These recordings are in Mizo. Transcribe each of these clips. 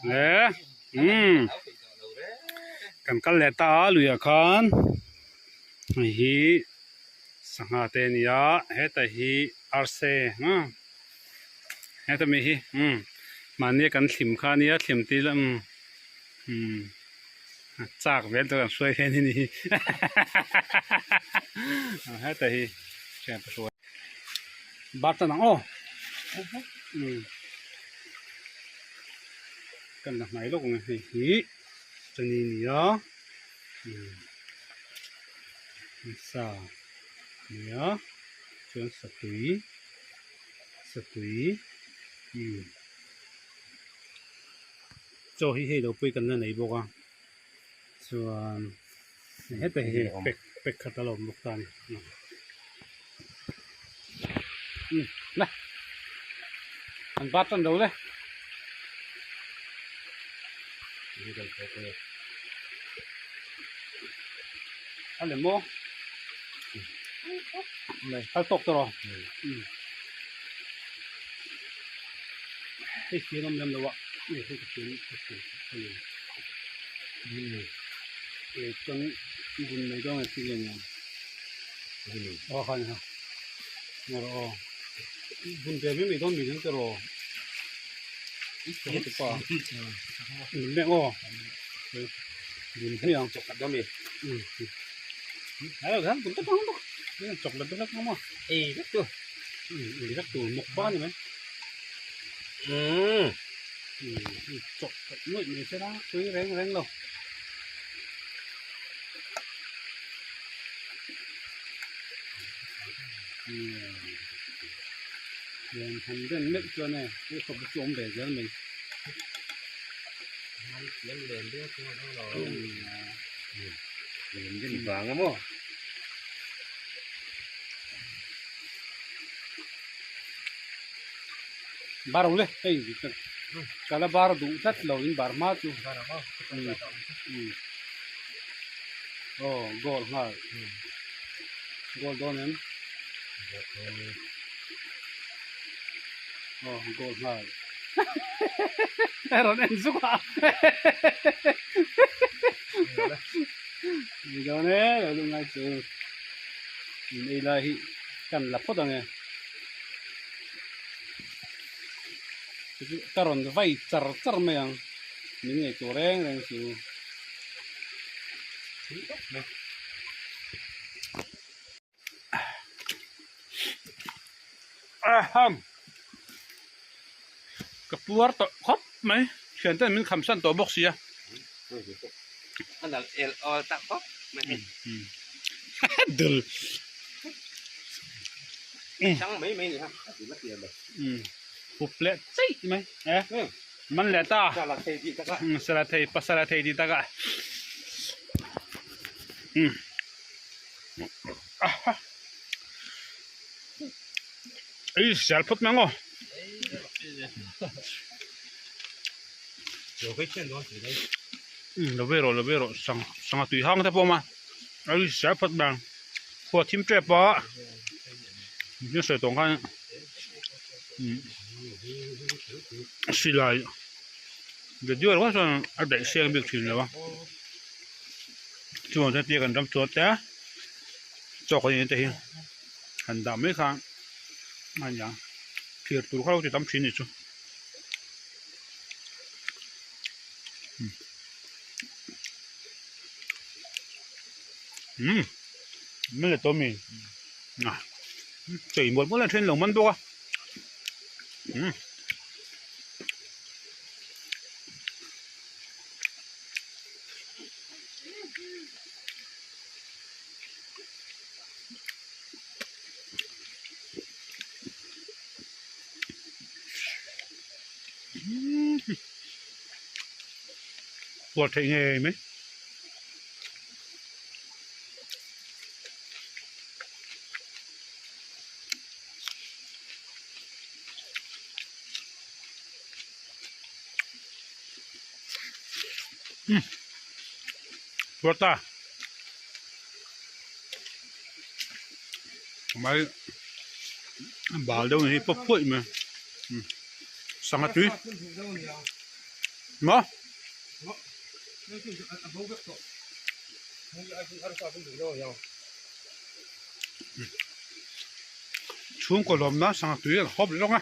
Le umm kan kal leh ta a luiah khan hei hi sangha te a ni a heta hi arse umm heta mi hi umm mahni a kan thlim kha a nia thlim tir la umm umm chak vel te kan hruai hian a ni hi heta hi thian pa hruai. Bar tan ang aw umm kan la hnai lawk ang e hei hi chani a ni a umm sa a ni a chuan satui satui umm chaw hi hei lo pawh hi kan la nei bawk a chuan heta hi pek pek khat a lo awm bawk ta a ni umm le an bar tan lo le a lem maw kal tawk tawh rawh umm hei fian awm lem lo a hei ka fian ka fian ka ni. Ei chuan bun mai dawn a thil ania aw kha ni rawh aw bun ve mai mai dawn mi ang tiraw pa min mek aw bun hmi ang chawklat dawn mi ai khan bun tak ang bawk chawklat vek ang maw ei vek tu ei vek tu muk pa ni mai chawk Nuih mai se la tui reng reng lo. Lian han den meuh chuan e tui khawp te chu awm ve zel mai. Lian den vang a maw. Bar le hei Kala bar duh tlat lo in bar hma chu aw goal nghal goal dawn em aw goal nghal a rawn en zuk a ni dawn e lo duh ngai chu in ei lai hi kan la phawt ang e. Ka rawn vai char char mai ang min ngaihtuah reng reng chu. Aham ka puar tawh khawp mai thian ten min kham san tawh bawk sia. A nalh el awl tak khawp mai. Dul. Chang mai mai ni ha a ti la pian lo. Hup leh cheih mai e man leh ta Sala thei tih taka sala thei pasala thei tih taka ei sial phawt mai ang aw lo ve rawh lo ve rawh sang sangha tui hang te pawh a awm a ei sial phawt mai ang khua thim tep a ni sawi tawng khan silai video erawh chuan a daih seng bik thin lo a chuan hetia kan ram chuan te chaw kan in te hi han dah mai kha a nia thlir tur kha lo ti tam thin a nih chu. Umm min la tawm i ah chei mawlh mawlh a then lo man bawk a umm. Huat theih ngei mai. Umm huat ta mai bal deuh hi pawp pawih mai sangha tui. Maw? Chhungkaw lawmna sangha tui an hawp lawng a.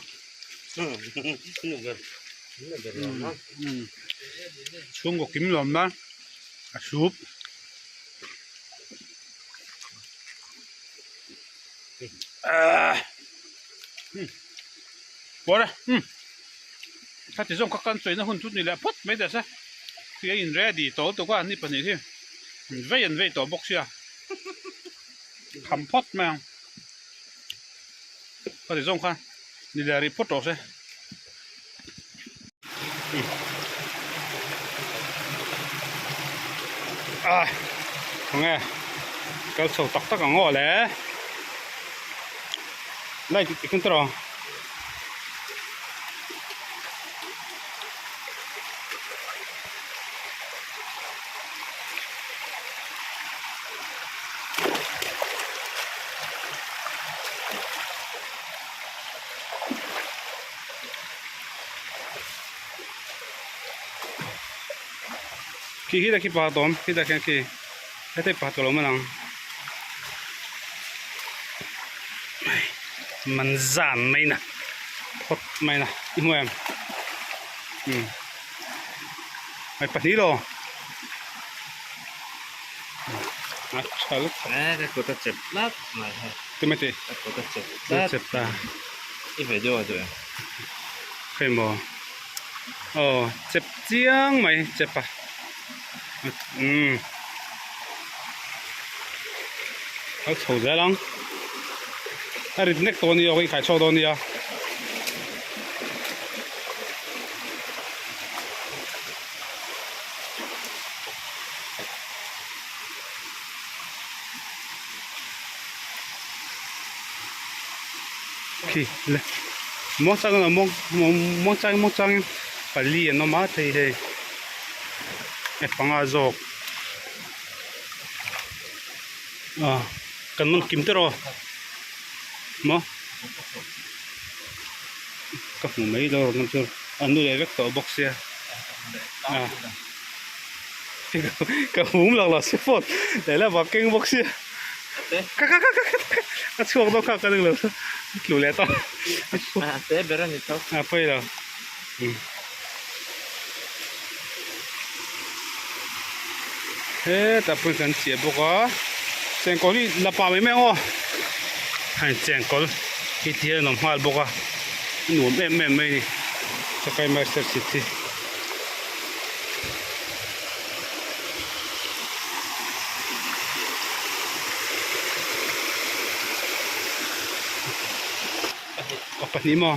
Chhungkaw kim lawmna a hlup. Pawr e umm khati zawng kha kan chawina hun chu ni leh phawt mai teh se khi a in ready tawh lutuk a ni pahnih hi vei an vei tawh bawk sia kham phawt mai ang khati zawng kha ni leh rih phawt tawh se. A khawnge kal chho tak tak ang aw le light i keng tawh ang. Khi khi ta khi pakhat a awm khi tah khian khi heta hi pakhat ka lo man ang man zan mai na phawt mai na i hmu em umm hei pahnih lo a tha lutuk e ka kut a chep tlat mai hei ti mai tih ka kut a chep tlat chep ta i video a duh em hei maw aw chep chiang mai chep a umm a chho zel ang a rit nek tawh a nia aw ka inkhai chhuak dawn a nia. Khi le muang chang in muang muang chang muang changin pali an awm a thei hei e panga zawk ah kan man kim tawh maw ka hmu mai lo rawn chu an nu leh vek tawh bawk sia ah ka hum lo lo se phone lehlam ah keng bawk sia ka ka ka ka a chhuak dawn kha ka ring lo tlu leh tawh a te ber a ni tho a pawi lo hetah pawh kan chiah bawk a chengkawl hi la pah mai mai ang aw hei chengkawl hi ti hian an awm nghal bawk a a nuam em em mai a ni chakai master chhit hi. Pahnih maw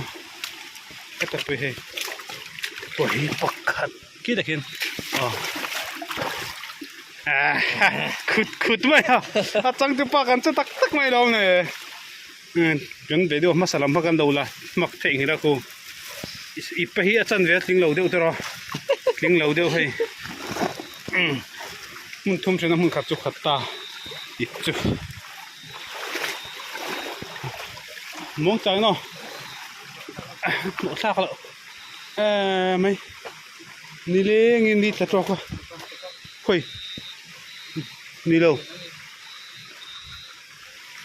heta pawh hei pawh hi pakhat khi takin aw khut khut mai a a changtupa kan che tak tak mai lo ne kan video hmasa lam kha kan lo la hmak theih ngei la khu ipa hi a chanve a tling lo deuh tawh a tling lo deuh hei hmun thum thena hmun khat chu khat ta ip chu muang chang in aw hnawh thlak loh emai nilengin ni tla tawk a khawi ni lo.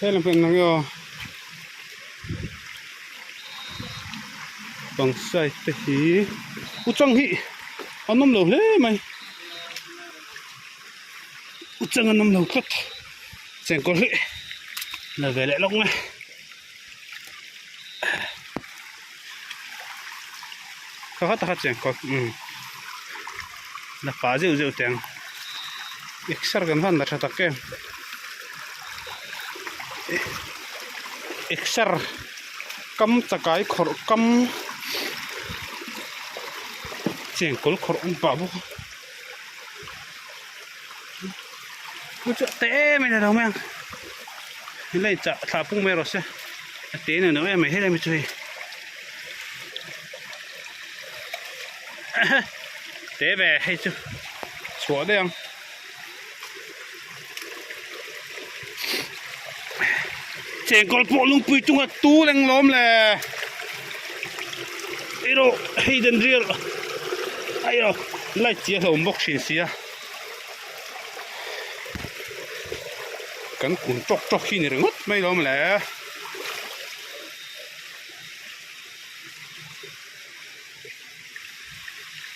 He lam hian eng nge aw bang side te hi u chang hi an awm lo hle mai u chang an awm lo tlat chengkawl hi la ve leh lawk mai kha kha takha chengkawl umm la pah zeuh zeuh teh ang exer kan van la tha tak em exer kam chakai khawrh kam chengkawl khawrh an pah bawk a chu chu a te em em a ni lo mai ang helai chah thlah pung mai rawh se a te em em mai helai mi chu hei te ve hei chu chhuah daih ang. Chengkawl pawh lungpui chunga tu reng lawm le erawh hei den rial. Aiawh light chi a hlauhawm bawk thin sia kan kun tawk tawk hi ni ringawt mai lo mawle.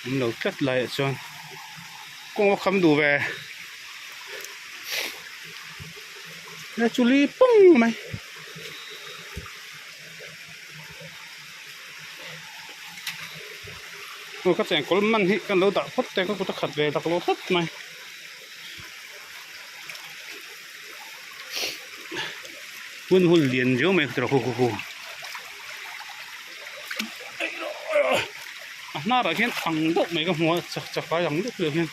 Awm lo tlat laiah chuan kawng a kham duh ve he chu li pawng mai. Aw ka chengkawl man hi kan lo dah phawt te ka kut a khat ve tak lo phawt mai. Hun hun lian viau mai tawh khu khu khu a hnarah khian ang deuh mai ka hmu a chak chak lai ang deuh deuh hian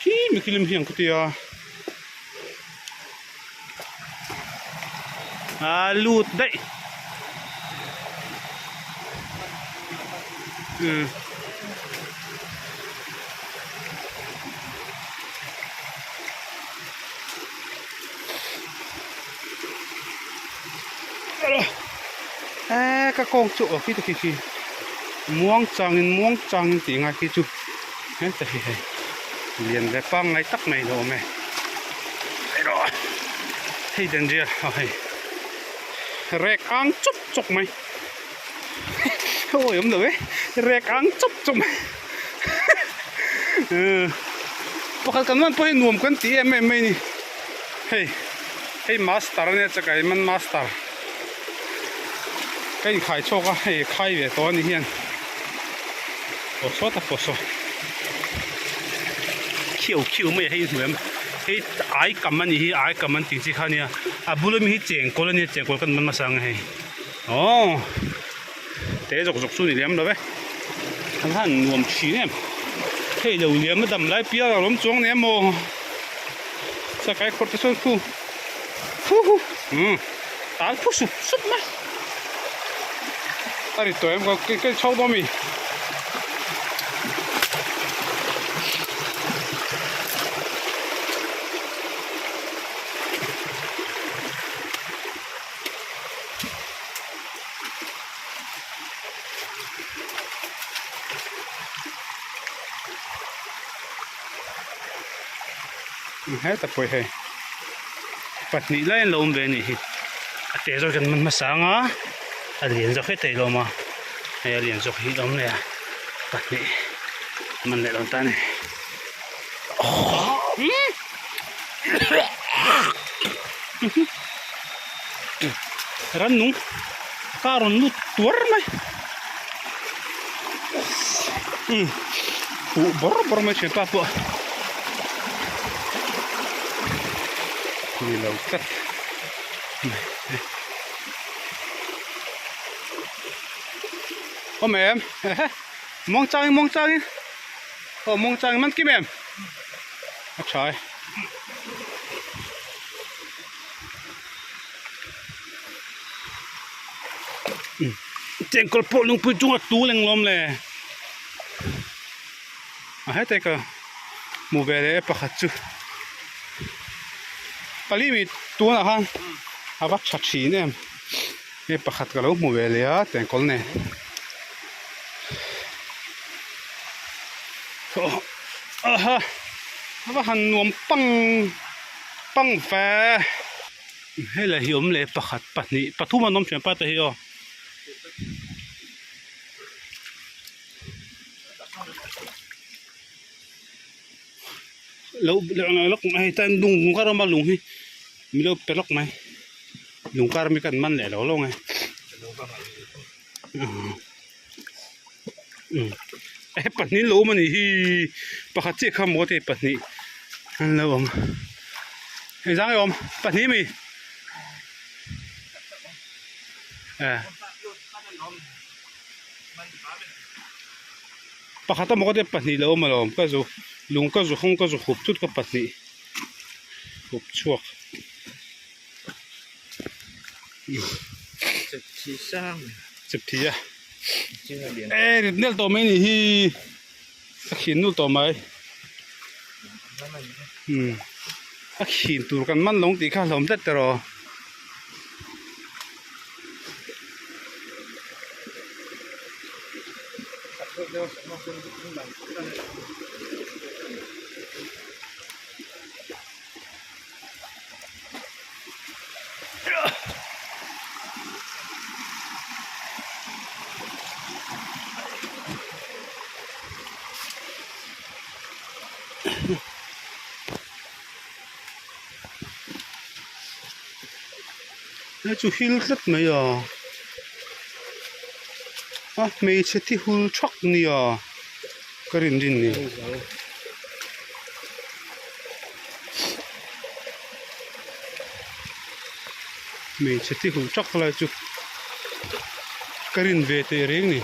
khi mi khilim hi ang ka tia a lut daih umm. Eee ka kawng chu aw khi te khi khi muang changin muang changin tih ngai khi chu heta hi hei lian ve pangngai tak mai lo awm e hei danger aw hei rek ang chawp chawp mai awi awm lo e rek ang chawp chawp mai pakhat kan man pawh hi nuam kan ti em em mai a ni hei hei master ania chakai man master ka inkhai chhuak a hei khai ve tawh a ni hian aw sawta pawh saw khiau khiau mai a hei hmu em hei ai kam a ni hi ai kam an tih chi kha a nia a bul ami hi chengkawl a nia chengkawl kan man hmasa ang e hei aww. Te zawk zawk chu ni lem lo e an han nuam thin em hei lo liam a dam lai pial a lawm chuang nia maw chakai khawrh te chuan khu hu hu umm tal phu sup sup mai a ri tawh em ka ka chho dawn mi. Heta pawh hei pahnih lai an lo awm ve a nih hi a te zawk hian man hmasa ang a a lian zawk heta hi a lo awm a hei a lian zawk hi a awm leh a pahnih man leh dawn ta a ni. Rannung ka rawn lut tuar mai umm huh bawr bawr mai thian pa pawh ni lo tlat awm em ehe muang changin muang changin aw muang changin man kim em a tha e. Chengkawl pawh lungpui chunga tul eng lawm le a heta ka hmu ve leh e pakhat chu pali mi tunah khan a va tha thin em hei pakhat ka lo hmu ve leh a chengkawl nen aha a va han nuam pang pang ve. Helai hi awm leh pakhat pahnih pathum an awm thian pa te hi aw. Lo lawk mai hei tan lung kar a awm a lung hi min lo pe lawk mai lung kar ami kan man leh lo lo nge he pahnih an lo awm a nih hi pakhat chiah kha maw te pahnih an lo awm. Engzang nge awm pahnih mi eh pakhat emaw ka tia pahnih lo awm alawm ka zu lung ka zu hawng ka zu hup thut ka pahnih hup chhuak. Chep thi a eh rit nel tawh mai a nih hi. A khin nul tawh mai umm a khin tur kan man lo tih kha hlawm tlat tawh rawh. Hei chu hil tlat mai a a hmeichhe thi hul thak nia ka rin rin ni. Hmeichhe thi hul thak lai chu ka rin ve teh reng ni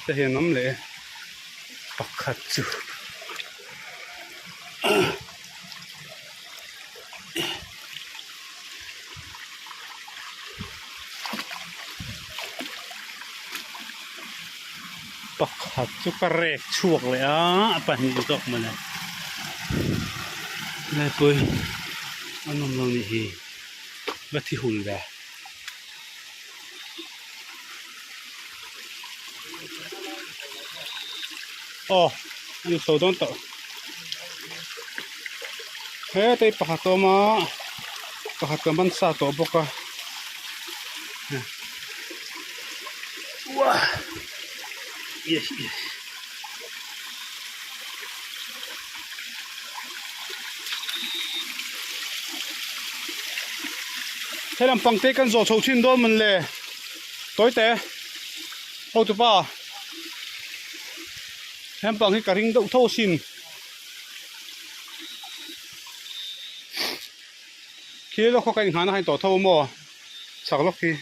te hian awm leh e pakhat chu. Pakhat chu ka rek chhuak leh a a pahnih zawk mawle laipui an awm lo nih hi va thi hul ve. Aw an chho dawn tawh hetlai pakhat a awm a pakhat ka man sa tawh bawk a uah yes yes. Helam pang te kan zawh chho thin dawn mawn le tawi te hotu pa helam pang hi ka ring deuh tho asin khi lawk khaw ka inghahna kha a ni tawh tho a maw chak lawk hi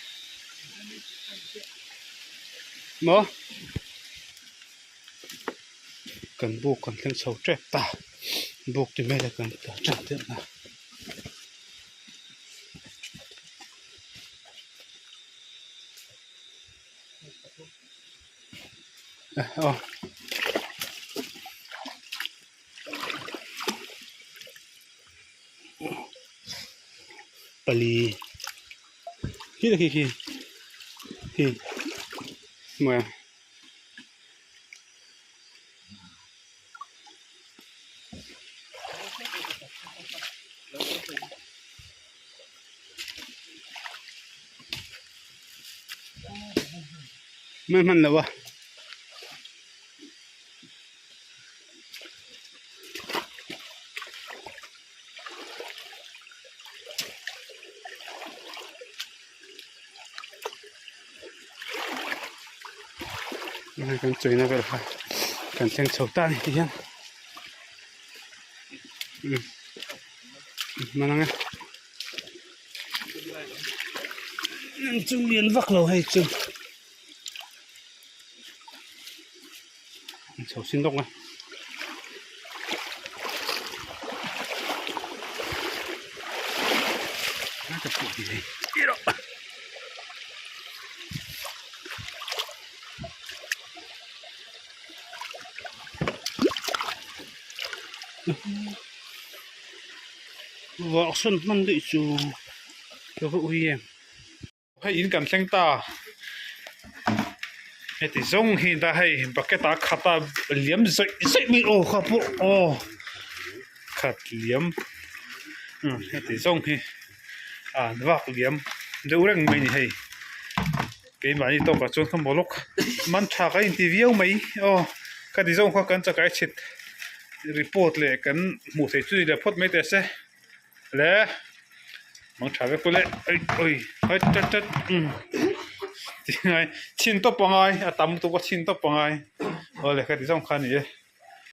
maw. Kan buk kan thleng chho tep ta buk ti mai la kan ta tan tep na. Aw. Pali khi khi khi khi mà Mai hman lo a. Hei kan chawina vel kha kan thleng chho ta a ni tihian umm hman ang e an chu lian vak lo hei chu an chho sin lawk a. Vawk sawn hman daih chu ka va ui em. Hei in kan thleng ta heti zawng hi ta hei bucket ah khat a liam zawih zawih mai aw kha pawh aw khat liam heti zawng hi ah vak liam deuh reng mai a ni hei keimahni tawkah chuan ka maw lawk man tha ka inti viau mai aw ka ti zawng kha kan chakai chhit report leh kan hmuh theih chu ni leh phawt mai teh se. Le mang tha vek ule oi oi hoi tat tat um ti ngai chin tawp angai a tam lutuk a chin tawp angai awle ka ti zawng kha a ni e.